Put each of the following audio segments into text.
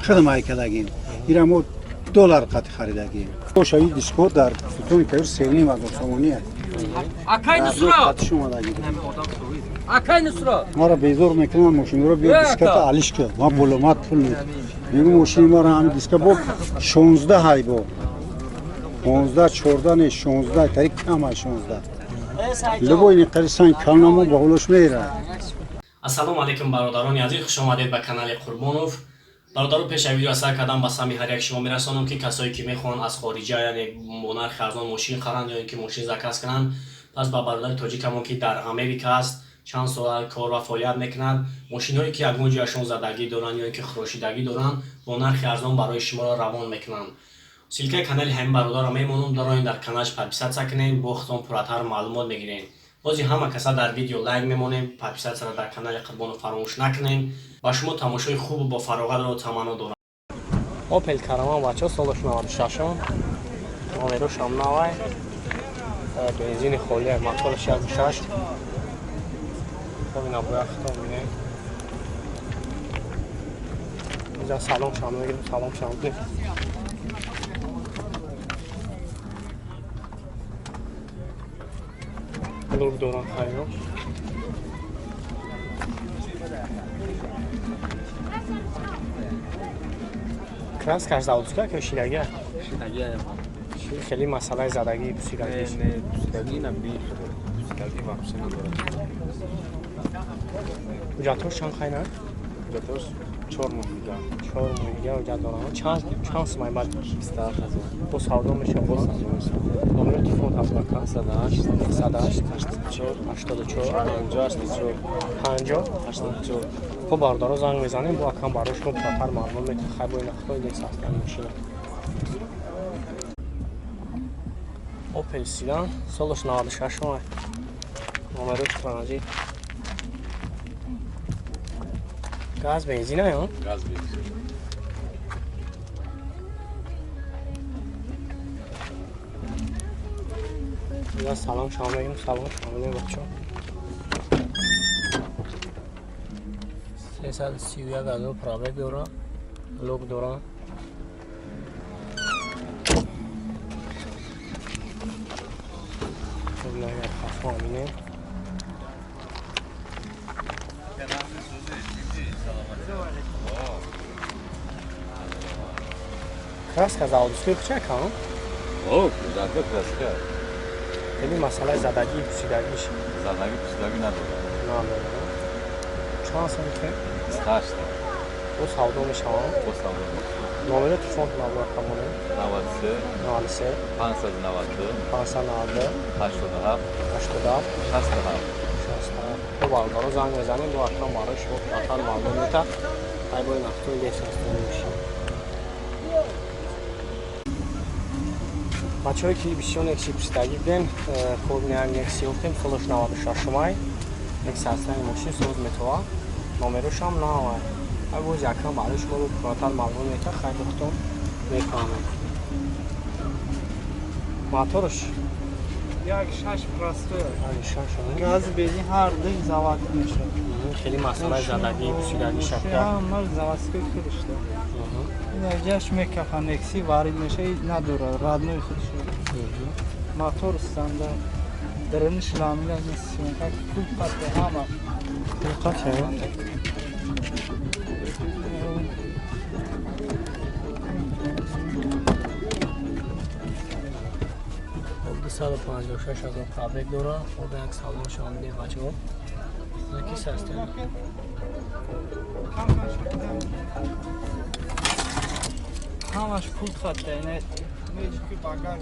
Худам айкадагим. Ира мо доллар қати харидагим. Боша ин диско дар дукони кабир 3,5 ҳазор сомонӣ аст. Акай Нусрат! Акай Нусрат! Маро безор мекунанд, мошинро биё диската алиш кун. Ман боломат пул медам. Мегӯм мошини маро ҳамин диска бо 16 ҳай бо. 15 14 не 16 тари кам ай 16. Любой не қари санг калнамо ба ҳолош мерад. Ассалому алайкум бародарони азиз, хуш омадед ба канали Қурбонов. Бародаро, пеш аз видео сар кардам ба сами ҳар як шумо мерасонам, ки касое ки мехоҳанд аз хориҷа, яъне бо нархи арзон мошин харанд ё ин ки мошин заказ кунанд, пас ба бародари тоҷикамон, ки дар Америка аст, чанд сола кор ва фаъолият мекунанд, мошинҳое ки ягон ҷояшон задагӣ доранд ё ин ки хурошидагӣ доранд, бо нархи арзон барои шуморо равон мекунанд. Ссылкаи канали ҳамин бародарро мемонам, дароен дар каналаш подписаться кунед, бо худтон пурратар маълумот мегиред. Бози ҳама каса дар видео лайк мемонем, подписаться дар канали Қурбонов фаромӯш накунед. Ба шумо тамошои хубу бо фароғатро таманно дорам. Opel Caravan бачаҳо, солаш 96, номерошам навай, бензини холия, мотораш 1.6. Хоб ина бояд худтон бинед. Инҷа салом шам мегирем, салом шам кунем. Лук дорам хайро. Краскаш заводская ки шидагия? Шидагия. Хеле масъалаи задагӣ, пусидагӣ. Не, пусидагӣ на би. Пусидагӣ вообще надорад. Ҳуҷҷатҳош чанд хайна? Ҳуҷҷатҳош 4 моҳ дига. 4 моҳ дига ҳуҷҷат дорам. Чанд сумай баъд? 27 ҳазор. Бо савдо мешавад? Бо савдо мешавад. Номери телефон ҳаст ака? 108 108 84 84 50 84 50 84. Хуб, бародаро, занг мезанем, бо акам барои шумо пурратар маълумот метавон. Хай бо ин худо десастани мошина. Opel Sedan, солаш 96 омад. Номерош транзит. Газ бензин ая? Газ бензин. Я салом шумо мегирем, салом шумо мегирем бачаҳо. 331 ҳазор пробег дора, лук дора. Краска заводской хуча кам? О, зака краска. Хеле масъалаи задагӣ, пусидагиш. Задагӣ, пусидагӣ надорад. Надорад. Чанд сом ки? 28. Бо савдо мешавад? Бо савдо мешавад. Номери телефон набуд камоне? 93 93 592 592 87 87 67 67. Бо бародаро занг мезанем, бо акам барои шумо пурратар маълум метавад. Ай бо ин автои десастани мошин. Бачаҳое ки бисёр некси пусидагӣ будем, хоб некси ёфтем, солаш 96 май, некси ҳастани мошин соз метова, номерошам навай. Ай боз якам барои шумо пурратар маълум метавад, хай бохтон мефаҳмед. Моторш 1.6 простой. 1.6. Газ бензин ҳар ду завод мешавад. Хеле масъалаи задагӣ, пусидагӣ шакка. Ҳама заводской худашда. Ин мекафа некси варид мешавад, надорад, родной худаш. Мотор стандарт. Даруниш ламина съёмка, пул қат ҳама. Пул қат 256 ҳазор пробег дора. Хоб як салон шумо мебинед бачаҳо. Ки састем? Ҳамаш пул хатта, не мечки багаж.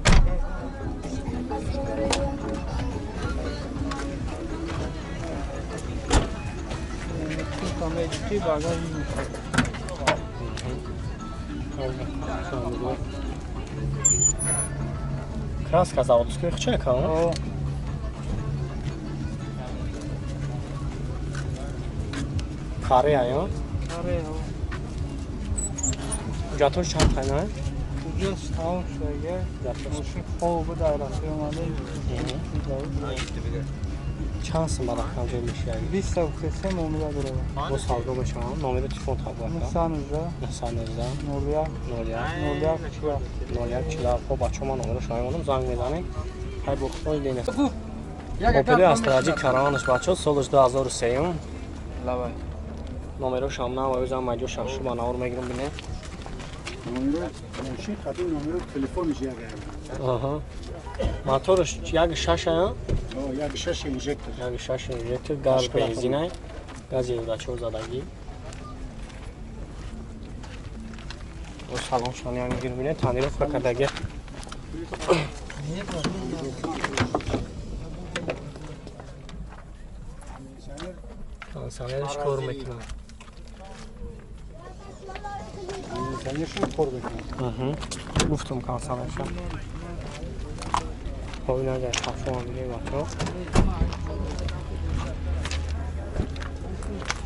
Мечки багаж мехоҳад. Краска заводской хча ка? Каре ая? Каре. Ҳуҷҷатҳош чанд хайна? Ҳуҷҷатш тамом шудага. Мошин хоб буд, дар Россия омада. Чанд сум ба рақам ҷой мешавад? 20 та гуфтем, муомила дорад. Бо савдо мешавам. Номери телефон табо ака. 919 919 01 01 01 47 01 47. Хоб бачаҳо, ман номерошо мемонам, занг мезанем. Хай бо худо дина. Опели Астраҷи Караванаш бачаҳо, солаш 2003. Лавай. Номерошам на, ва ӯзам маҷо шахшу ба навор мегирам бинем. Номеро мошин қадим номеро телефониш як Аҳа. Мотораш 1.6 а? 1.6 инжектор. 1.6 инжектор, газ бензинай. Гази 4 задагӣ. О салон шани ҳам мегирам бинем, тонировка кардагӣ. Кондиционерш кор мекунад. Кондиционершон кор мекунад. Гуфтум кондиционерша. Хоб ина ҷай хафо бинем бачаҳо.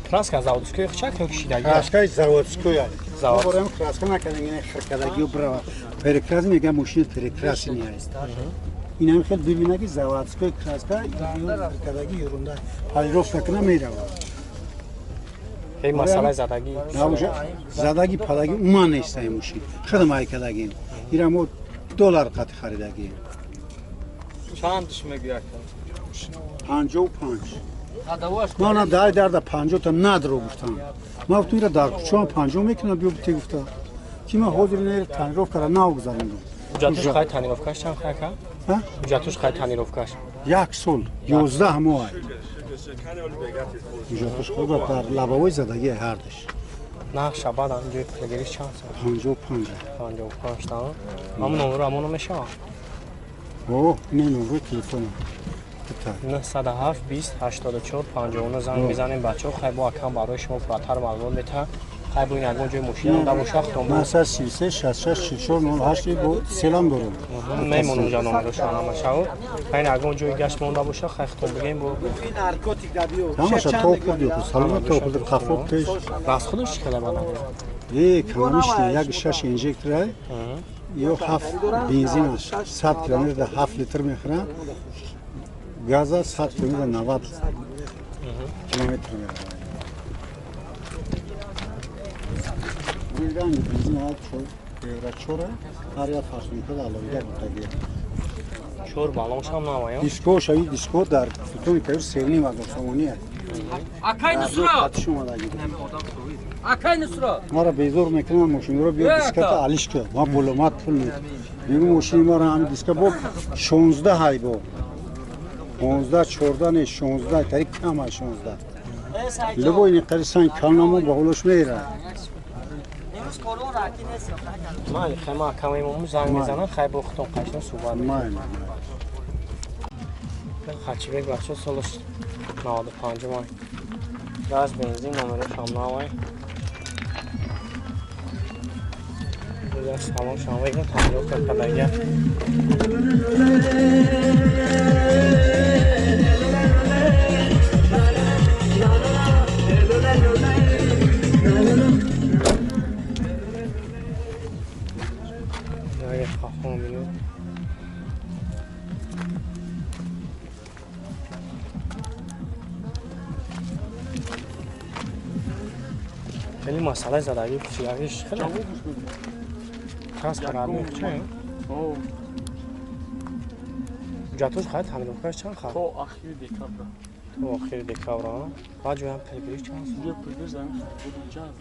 Краска заводской хчак ё кишидагӣ? Краскаи заводской. Завод. Борам краска накардем, ина хиркадагиё брава. Перекрас мегам мошин перекрас нест. Инам хел бибина ки заводской краска хиркадаги юрунда. Полировка кна мерава. Эй масалаи задагӣ. Набоша задаги падаги уман нест ай мошин. Худам ай кадагим. Ира мо доллар қати харидагим. Чандш мегӯй ака? 55. Ман дар дарда 50 та надро гуфтам. Ман гуфтам ира дар кӯчаам 50 мекунам, биё бите гуфта. Ки ман ҳозир ина тонировкара нав гузарондам. Ҳуҷҷатуш қай тонировкаш чанд хай ака? Ҳа? Ҳуҷҷатуш қай тонировкаш? Як сол, 11 моҳ. Ҳуҷҷатуш худа дар лабавои задагӣ ҳардаш. Нақша баъд ҷои пулгириш чанд сом? 55. 55 та. Ҳамон номеро ҳамоно мешавад? О, не номерои телефонам. 907 20 84 59 занг мезанем бачаҳо. Хай бо акам барои шумо пурратар маълумот метаҳад. Хай бо ин ягон ҷои мошина монда боша, худом 933 66 44 08 бо селам дорам. Мемонам ҷа номерошо ҳамашао. Хай ин ягон ҷои гашт монда боша, хай худом бигем бо Ҳамаша то хурд ё саломат то хурд хафо пеш. Расходаш чӣ хеле бадан? Э, камиш не, 1.6 инжектор ё 7 бензин 100 километр 7 литр мехӯрам. Газа 100 километр 90 километр меравад. Ранги бензин ҳар чор евро чора, ҳар як фарсункада алоҳида бурдагия. Чор баллоншам наваё? Диско шави диско дар сутуни кабир 3,5 ҳазор сомонӣ аст. Акай Нусрат! Қатиш омадагӣ. Акай Нусрат! Мара безор мекунанд мошинро, биё диската алиш кун. Ман боломат пул медам. Мегӯм мошини мара ҳами диска бо 16 ҳай бо. 15 14 не 16 тари кам ай 16. Любой не қари санг калнамо ба ҳолош мерад. Майли, хай ман акам мемонам, занг мезанам, хай бо худтон қашно суҳбат мекунем. Майли. Хачибек бачаҳо солаш 95 май. Газ бензин номерошам навай. Як салон шам мегирам, тонировка кардагия. Як хафон бинед. Хеле масъалаи задагӣ кучиягиш хеле краска радно ча? Ҳуҷҷатош хай тонировкаш чанд хай? То ахири декабра. То охири декабра. Баъд ҷоям пулгириш чанд сом? Ҷои пулгириш замин буд чанд?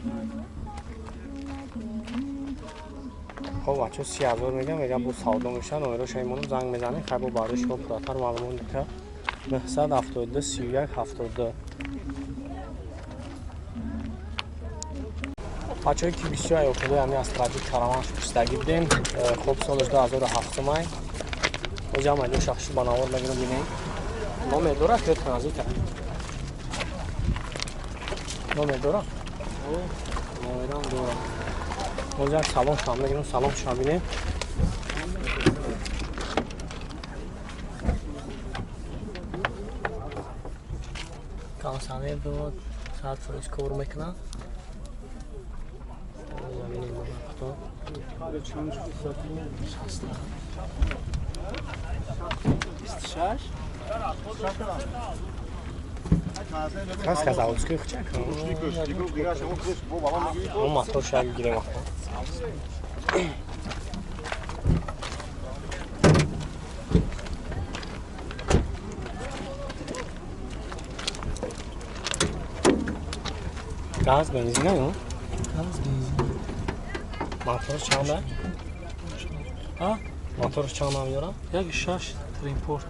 Хоб бачаҳо 30 000 мегам, мегам бо савдо мешавад, номерошо мемонам, занг мезанем, хай бо барои шумо пурратар маълумот метаҳад. 972 31 72. Бачаҳое ки бисёр аёқидои ҳамин Астраҷи Караванш пурсидагӣ будем, хоб солаш 2007 май. Ҳозир ҳам шахши ба навор мегирам бинем. Номер дорад ё транзита? Номер дорад? Номерам дорад. Ҳозир як салон шам мегирам, салон шам бинем. Кондиционер дорад, 100% кор мекунад. 26. Краска заводской хчак. Ну, мотор шаг гирем. Газ бензин, ну? Газ бензин. Мотор чанд? А? Мотор чанд меёра? 1.6 Тримпорт.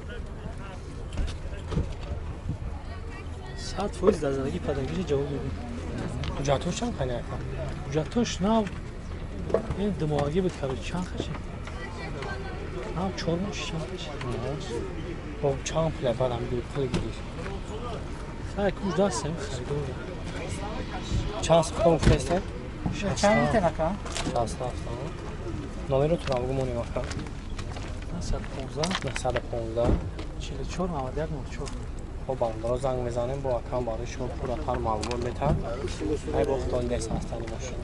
100% дар зиндагӣ падагиша ҷавоб медиҳем. Ҳуҷҷатош чанд қани ака? Ҳуҷҷатош нав ин димоғагӣ буд, короче, чанд қачи? Нав 4 моҳ чанд қачи? Хоб чанд пул баъдам пул гирифт? Хай куш дастем харидор. Чанд сом фрестен? Чанд метен ака? 67. Номеро туро бигӯ монем ака. 915 915 44 91 04. Хоб бародаро занг мезанем бо акам барои шумо пурратар маълумот метаҳад. Ай бо худон дес ҳастани мошин.